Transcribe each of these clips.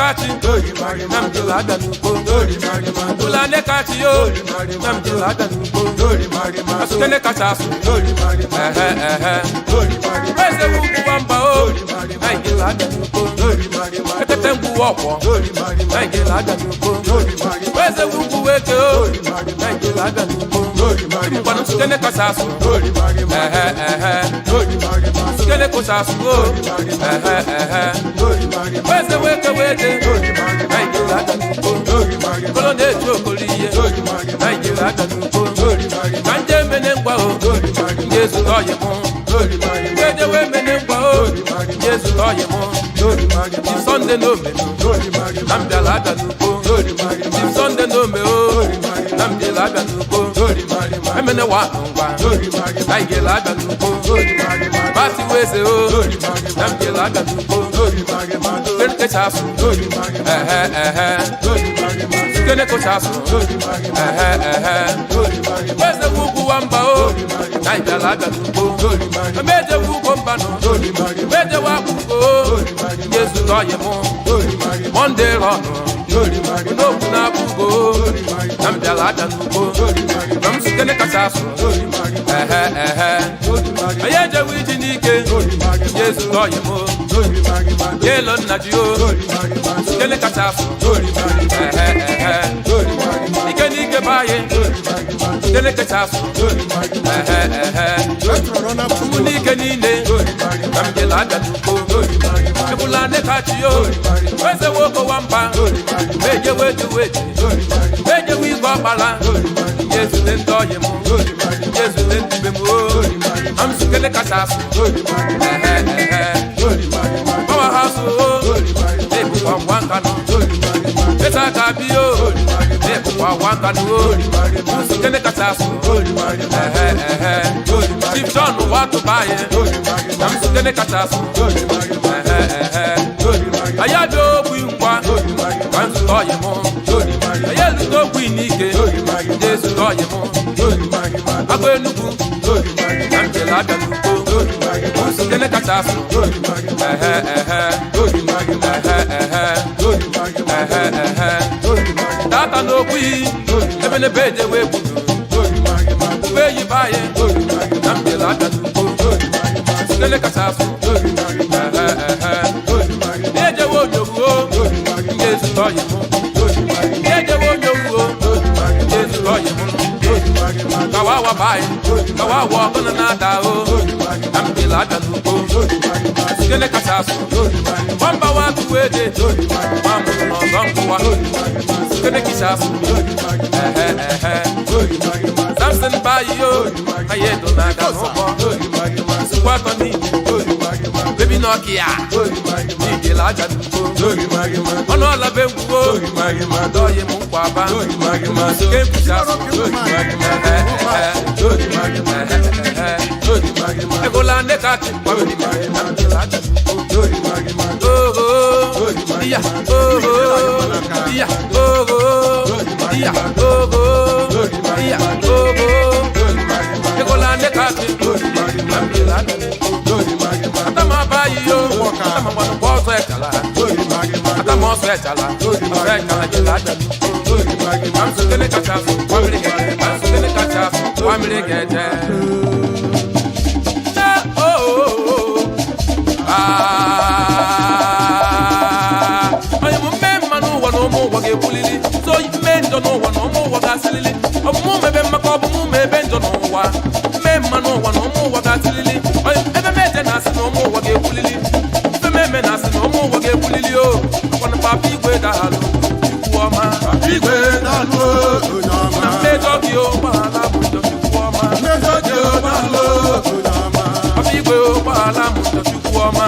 kachi na m jere abịa n'ugbo. Fulani kachi yo, na m jere abịa n'ugbo. Asụkene kacha asụ. Ehe, ehe. Eze ugwu nwamba o, na jere abịa n'ugbo. Etete ngwu ọkwọ, na jere abịa n'ugbo. Eze ugwu weke o, na jere abịa n'ugbo. Ngwanụ, sukene kacha asụ. Ehe, ehe. Sukene kacha asụ o. Ehe, ehe. Eze weke wete, na jere abịa n'ugbo. Kolo na-eji okolo ihe, na jere abịa n'ugbo. Ka nje mene ngwa o, nje ezute ọyị mụ. Nje wee mene ngwa o, nje ezute ọyị mụ. Chief Sunday n'omenu, na m bịara abịa n'ugbo. Chief Sunday n'ome o, na m bịara abịa n'ugbo. Emene wa ngwa, na ị ga abịa n'ugbo. Bati weze o, na m bịara abịa n'ugbo. Kene asụ. Ehe, ehe. Kene kocha asụ. Ehe, ehe. Eze ugwu nwamba o, na ị bịara abịa n'ugbo. Emeje ugwo mba nọ, emeje wa akwụkwọ o, ndị ezute ọyị mụ. Monday rọnụ, n'okwu na-abụgo, na m bịara abịa n'ugbo. Na m sukene kacha asụ. Ehe, ehe. Anyị ejewe iji n'ike, ndị ezute ọyị mụ. Yelo nna ji o, sukene kacha asụ. Ehe, ehe. Ike n'ike be anyị, sukene kacha asụ. Ehe, ehe. Ụmụ n'ike niile, na m jere abịa n'ugbo. Ekwula nne kachi o, eze nwoke nwamba, meje weje weje, meje igwe ọkpala, jezute ndị ọyị m, jezute ndị be m o, na m sukene kacha asụ. Ehe, ehe. Power house o, ebukwa nwa nkanụ. Esa ka bi o, ebukwa nwa nkanụ o, sukene kacha asụ. Ehe, ehe. Chief John Watụba anyị, na m sukene kacha asụ. Ehe, ehe. Anyị abịa ogbu ngwa ka nzukọ ọyị mụ. Anyị elute ogbu n'ike, ndị ezukọ ọyị mụ. Agụ Enugwu, na m jere abịa n'ugbo. Sukene kacha asụ. Ehe, ehe. Ehe, ehe. Ehe, ehe. Tata n'okwu yi, ebe n'ebe eje wee gburu. Ube yi be anyị, na m jere abịa n'ugbo. Sukene kacha asụ. Ehe, ehe. Ejewe onyogbu o, ndị ezukọ ọyị mụ. Ejewe onyogbu o, ndị ezukọ ọyị mụ. Kawa awa be anyị, kawa awa ọkụnụ na-ada o, na m jere abịa n'ugbo. Sukene kacha asụ. Nwamba wa atụwa ede, nwa mụrụ n'ọzọ nkwụwa. Sukene kacha asụ. Ehe, ehe. Samson bayi o, anyị edo na-aga n'ụgbọ. Sukwa atọ niile, bebi n'ọkịa, n'ijele aja n'ugbo. Ọnụ ọla be ngwuo, dọghị m nkwa aba. Suke nkwucha asụ. Ehe, ehe. Ehe, ehe. Egola nne ka chi ogo iya ogo iya ogo iya ogo iya ogo. Egola nne ka chi. Atama abayi yo, atama ngwanụ kwa ọsọ echala, atama ọsọ echala, ọsọ echala jela aja. Ka m sokene kacha asụ, kwamiri gede. Ka m sokene kacha asụ, kwamiri gede. Na oh, ah, onye m mme mma n'ụwa na ụmụ ụwa ga-ekwulili so mme njọ n'ụwa na ụmụ ụwa ga-asịlili ọbụmụ mebe mmakọ, ọbụmụ mebe njọ n'ụwa, mme mma n'ụwa na ụmụ ụwa ga-asịlili. Onye ebe meje na-asị na ụmụ ụwa ga-ekwulili ife meme na-asị na ụmụ ụwa ga-ekwulili o akwana. Papa igwe, dahalụ, ikwu ọma. Igwe, daalụ, onye ọma. Na mmejọ gị o, gbaghala m njọ, chukwu ọma. Mmejọ gị o, daalụ, onye ọma. Papa igwe o, gbaghala m njọ, chukwu ọma.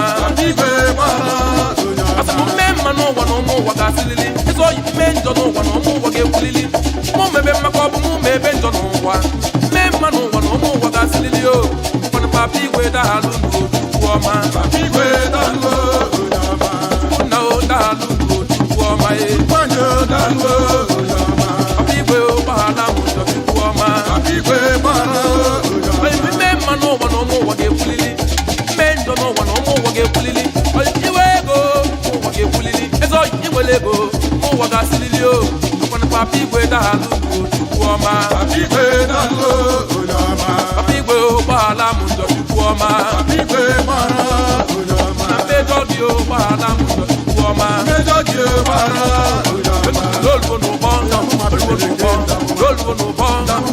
Igwe, gbara onye ọma. Asị m mme mma n'ụwa na ụmụ ụwa ga-asịlili ịzụ oyi, mme njọ n'ụwa na ụmụ ụwa ga-ekwulili mụ mebe mmakọ, ọ bụ mụ mebe njọ n'ụwa, mme mma n'ụwa na ụmụ ụwa ga-asịlili o kwana. Papa igwe, dahalụ n'chukwu ọma. Igwe, daalụ, onye ọma. Nna o, dahalụ n'chukwu ọma e. Nwanyị o, daalụ, onye ọma. Papa igwe o, gbaghala m njọ, chukwu ọma. Igwe, gbara onye ọma. Onye mme mma n'ụwa na ụmụ ụwa ga-ekwulili, mme njọ n'ụwa na ụmụ ụwa ga-ekwulili. Onye iwe ego, ụmụ ụwa ga-ekwulili eze oyi iwere. Papa igwe daalụ Chukwu ọma. Papa igwe daalụ onye ọma. Papa igwe ụgbọala m njọ Chukwu ọma. Papa igwe gbara onye ọma. Na mmejọ gị ụgbọala m njọ Chukwu ọma. Mmejọ gị gbara onye ọma. Loluo n'ụbọ, loluo n'ụbọ, loluo n'ụbọ,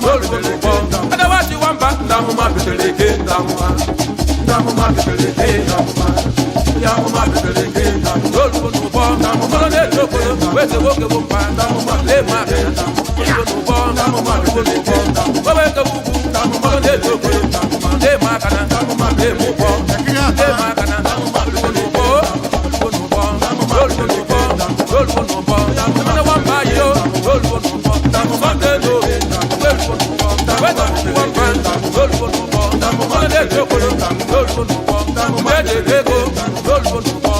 loluo n'ụbọ. Adawachi nwamba, ndị amụma bitere eke, ndị amụma. Ndị amụma bitere eke, ndị amụma. Ndị amụma bitere eke, ndị amụma. Loluo n'ụbọ, ụfọdụ na-eji okporo, weze nwoke bụ mpa, na-eme aka. Loluo n'ụbọ, loluo n'ụbọ, wewe nke bụ ugwu, ụfọdụ na-eji okporo, na-eme aka na, na-eme ụbọ, na-eme aka na. Loluo n'ụbọ, loluo n'ụbọ, loluo n'ụbọ, loluo n'ụbọ. Emene nwamba yi o, loluo n'ụbọ, Sunday lo, loluo n'ụbọ, weze ugwu nwamba, loluo n'ụbọ, ụfọdụ na-eji okporo, loluo n'ụbọ, na-eji ego, loluo n'ụbọ,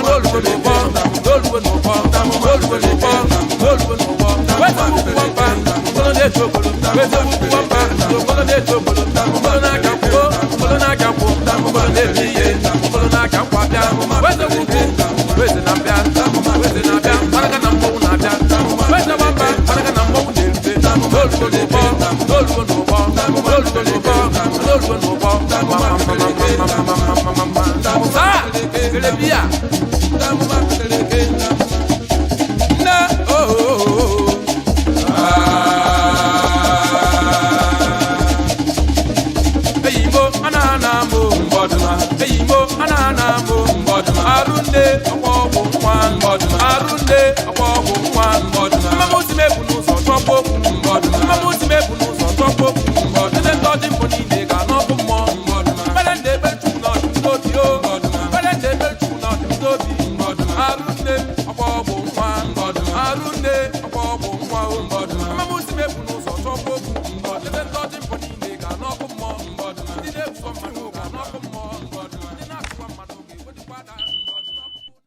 loluo n'ụbọ, loluo n'ụbọ, loluo n'ụbọ, loluo n'ụbọ. Weze ugwu nwamba, ụfọdụ na-eji okporo, weze ugwu nwamba, ụfọdụ na-eji okporo, ụfọdụ na-aka nkwụ, ụfọdụ na-aka nkwụ, ụfọdụ na-eme ihe, ụfọdụ na-aka nkwụ abịa. Weze ugwu, weze na-abịa, weze na-abịa, maraga na mmọnwụ na-abịa. Weze nwamba, maraga na mmọnwụ na-erute. Loluo n'ụbọ, loluo n'ụbọ, loluo n'ụbọ, loluo n'ụbọ. Ma, ma, ma, ma, ma, ma, ma, ma, ma, ma, ma. Saa, kelebia. Ndị amụma bitere eke, ndị amụma. Nne, oh, oh, oh, oh. Ah. Eyimo anana mo mbọdụma. Eyimo anana mo mbọdụma. Arụnne ọkwa ọgwụ nwa mbọdụma. Arụnne ọkwa ọgwụ nwa mbọdụma. Mmanụ si m ebu n'ụzọ chọkwa okwu mbọdụma. Mmanụ si m ebu n'ụzọ chọkwa okwu mbọdụma. Eze ndị ọdị mbụ niile ga n'ọkụ mmụọ mbọdụma. Ekpere ndị ekpere Chukwu na ọdị m n'obi o. Ekpere ndị ekpere Chukwu na ọdị m n'obi mbọdụma. Arụnne ọkwa ọgwụ nwa mbọdụma. Arụnne ọkwa ọgwụ nwa o mbọdụma.